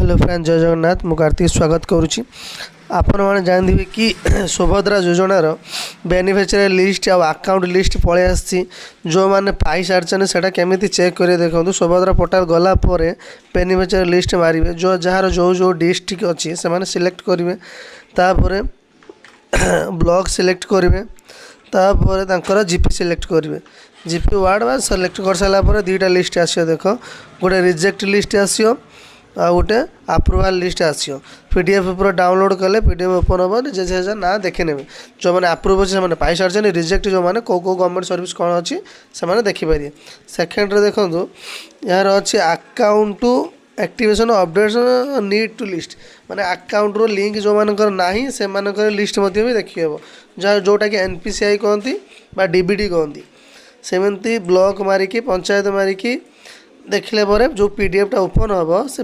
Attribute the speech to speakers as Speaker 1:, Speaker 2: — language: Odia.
Speaker 1: ହ୍ୟାଲୋ ଫ୍ରେଣ୍ଡ, ଜୟ ଜଗନ୍ନାଥ। ମୁଁ କାର୍ତ୍ତିକ ସ୍ୱାଗତ କରୁଛି। ଆପଣମାନେ ଜାଣିଥିବେ କି ସୁଭଦ୍ରା ଯୋଜନାର ବେନିଫିସିଆରୀ ଲିଷ୍ଟ ଆଉ ଆକାଉଣ୍ଟ ଲିଷ୍ଟ ପଳେଇ ଆସିଛି। ଯେଉଁମାନେ ପାଇସାରିଛନ୍ତି, ସେଇଟା କେମିତି ଚେକ୍ କରିବେ? ଦେଖନ୍ତୁ, ସୁଭଦ୍ରା ପୋର୍ଟାଲ୍ ଗଲା ପରେ ବେନିଫିସିଆରୀ ଲିଷ୍ଟ ମାରିବେ। ଯେଉଁ ଯାହାର ଯେଉଁ ଯେଉଁ ଡିଷ୍ଟ୍ରିକ୍ଟ ଅଛି, ସେମାନେ ସିଲେକ୍ଟ କରିବେ। ତାପରେ ବ୍ଲକ୍ ସିଲେକ୍ଟ କରିବେ। ତାପରେ ତାଙ୍କର ଜିପି ସିଲେକ୍ଟ କରିବେ, ଜିପି, ୱାର୍ଡ଼ ବା ସିଲେକ୍ଟ କରିସାରିଲା ପରେ ଦୁଇଟା ଲିଷ୍ଟ ଆସିବ। ଦେଖ, ଗୋଟେ ରିଜେକ୍ଟ ଲିଷ୍ଟ ଆସିବ ଆଉ ଗୋଟେ ଆପ୍ରୁଭାଲ୍ ଲିଷ୍ଟ ଆସିବ। ପିଡିଏଫ୍ ଉପରେ ଡାଉନଲୋଡ଼୍ କଲେ ପିଡିଏଫ୍ ଓପନ୍ ହେବ। ଯେ ଯେ ନାଁ ଦେଖିନେବେ। ଯେଉଁମାନେ ଆପ୍ରୁଭ୍ ଅଛି, ସେମାନେ ପାଇସାରିଛନ୍ତି। ରିଜେକ୍ଟ ଯେଉଁମାନେ, କେଉଁ କେଉଁ ଗଭର୍ଣ୍ଣମେଣ୍ଟ ସର୍ଭିସ୍ କ'ଣ ଅଛି, ସେମାନେ ଦେଖିପାରିବେ। ସେକେଣ୍ଡରେ ଦେଖନ୍ତୁ, ଏହାର ଅଛି account activation updation need to list, ମାନେ ଆକାଉଣ୍ଟର ଲିଙ୍କ୍ ଯେଉଁମାନଙ୍କର ନାହିଁ, ସେମାନଙ୍କର ଲିଷ୍ଟ ମଧ୍ୟ ବି ଦେଖିହେବ, ଯାହା ଯେଉଁଟାକି ଏନ୍ ପି ସି I କହନ୍ତି ବା ଡିବିଟି କହନ୍ତି। ସେମିତି ବ୍ଲକ୍ ମାରିକି, ପଞ୍ଚାୟତ ମାରିକି ଦେଖିଲେ ପରେ ଯେଉଁ ପିଡିଏଫ୍ଟା ଓପନ୍ ହେବ, ସେ